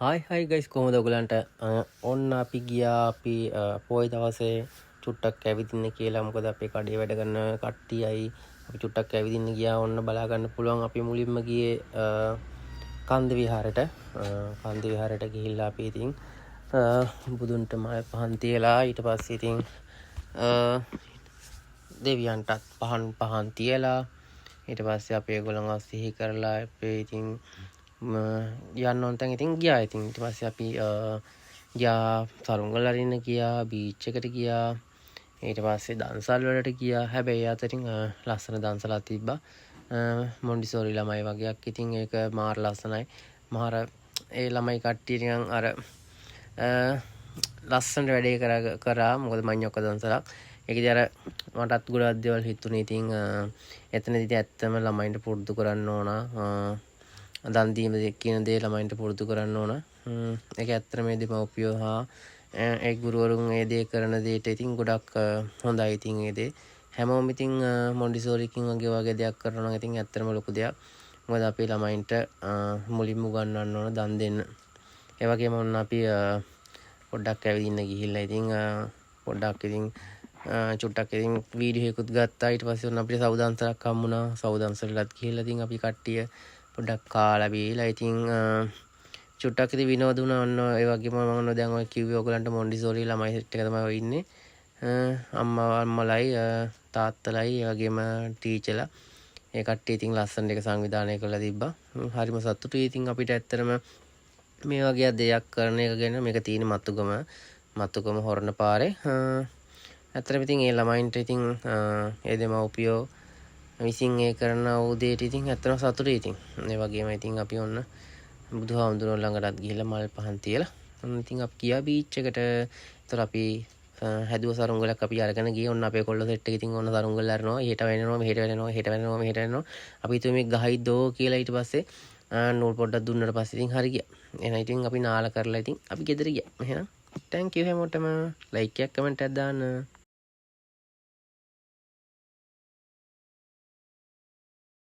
Hi hi guys, කොහොමද ඔයගලන්ට? ඔන්න අපි ගියා අපි පොය දවසේ චුට්ටක් ඇවිදින්න කියලා. මොකද අපේ කඩේ වැඩ කරන කට්ටියයි අපි චුට්ටක් ඇවිදින්න ගියා. ඔන්න බලා ගන්න පුළුවන් අපි මුලින්ම ගියේ කන්ද විහාරෙට. කන්ද විහාරෙට ගිහිල්ලා අපි ඉතින් බුදුන්ට මල් පහන් තියලා, ඊට පස්සේ ඉතින් දෙවියන්ටත් පහන් පහන් තියලා, ඊට පස්සේ අපි ඒගොල්ලන්ව සිහි කරලා අපේ ඉතින් යන්න ඕන තැන් ඉතින් ගියා. ඉතින් ඊට පස්සේ අපි ගියා සරුංගල් අරින්න ගියා, බීච් එකට ගියා, ඊට පස්සේ දන්සල් වලට ගියා. හැබැයි ඒ අතරින් ලස්සන දන්සලක් තිබ්බා, මොන්ඩිසෝරි ළමයි වගේක්. ඉතින් ඒක මාර ලස්සනයි. මාර ඒ ළමයි කට්ටිය නිකන් අර ලස්සනට වැඩේ කරා. මොකද මඤ්ඤොක්ක දන්සලක්. ඒකෙදි අර මටත් ගොඩක් දේවල් හිතුනේ. ඉතින් එතනදි ඉතින් ඇත්තම ළමයින්ට පුරුදු කරන්න ඕන, දන් දීම කියන දේ ළමයින්ට පුරුදු කරන්න ඕන. ඒක ඇත්තටම මේ දෙමව්පියෝ හා ඒ ගුරුවරුන් ඒ දේ කරන දේට ඉතින් ගොඩක් හොඳයි. ඉතින් ඒ දේ හැමෝම ඉතින් මොන්ඩිසෝරිකින් වගේ වගේ දෙයක් කරනවා නම් ඉතින් ඇත්තටම ලොකු දෙයක්. මොකද අපේ ළමයින්ට මුලින්ම උගන්වන්න ඕන දන් දෙන්න. ඒ වගේම ඔන්න අපි පොඩ්ඩක් ඇවිදින්න ගිහිල්ලා ඉතින් පොඩ්ඩක් ඉතින් චුට්ටක් ඉතින් වීඩියෝ එකකුත් ගත්තා. ඊට පස්සේ ඔන්න අපිට සව් දන්සලක් හම්බුණා. සව් දන්සලටත් ගිහිල්ලා ඉතින් අපි කට්ටිය පොඩ්ඩක් කාලා බීලා ඉතින් චුට්ටක් ඉතින් විනෝද වුණා. ඔන්න ඒ වගේම මම ඔන්න දැන් ඔය කිව්වේ ඔයගලන්ට මොන්ඩිසෝරි ළමයි සෙට් එක තමයි ඔය ඉන්නේ. අම්මා අම්මලයි තාත්තලයි ඒ වගේම ටීචර්ලා, ඒ කට්ටිය ඉතින් ලස්සනට එක සංවිධානය කරලා තිබ්බා. හරිම සතුටුයි ඉතින් අපිට ඇත්තටම මේ වගේ දෙයක් කරන එක ගැන. මේක තියෙන මතුගම මතුගම හොරණ පාරේ. ඇත්තටම ඉතින් ඒ ළමයින්ට ඉතින් ඒ දෙමව්පියෝ විසින් ඒ කරන වූ දේට ඉතින් ඇත්තටම සතුටුයි ඉතින්. ඒ වගේම ඉතින් අපි ඔන්න බුදුහාමුදුරුවෝ ළඟටත් ගිහිල්ලා මල් පහන් තියලා ඔන්න ඉතින් අපි ගියා බීච් එකට. ඒතර අපි හැදුව සරුංගලක් අපි අරගෙන ගියේ. ඔන්න අපේ කොල්ලෝ සෙට් එක ඉතින් ඔන්න සරුංගල් අරනවා. එහෙට වැනෙනවා, මෙහෙට වැනෙනවා, එහෙට වැනෙනවා, මෙහෙට වැනෙනවා. අපි හිතුවේ මේ ගහයිදෝ කියලා. ඊට පස්සේ නූල් පොඩ්ඩක් දුන්නට පස්සේ ඉතින් හරි ගියා. එහෙනම් ඉතින් අපි නාලා කරලා ඉතින් අපි ගෙදර ගියා. එහෙනම් thank you හැමෝටම. ලයික් එකක් කමෙන්ට් එකක් දාන්න.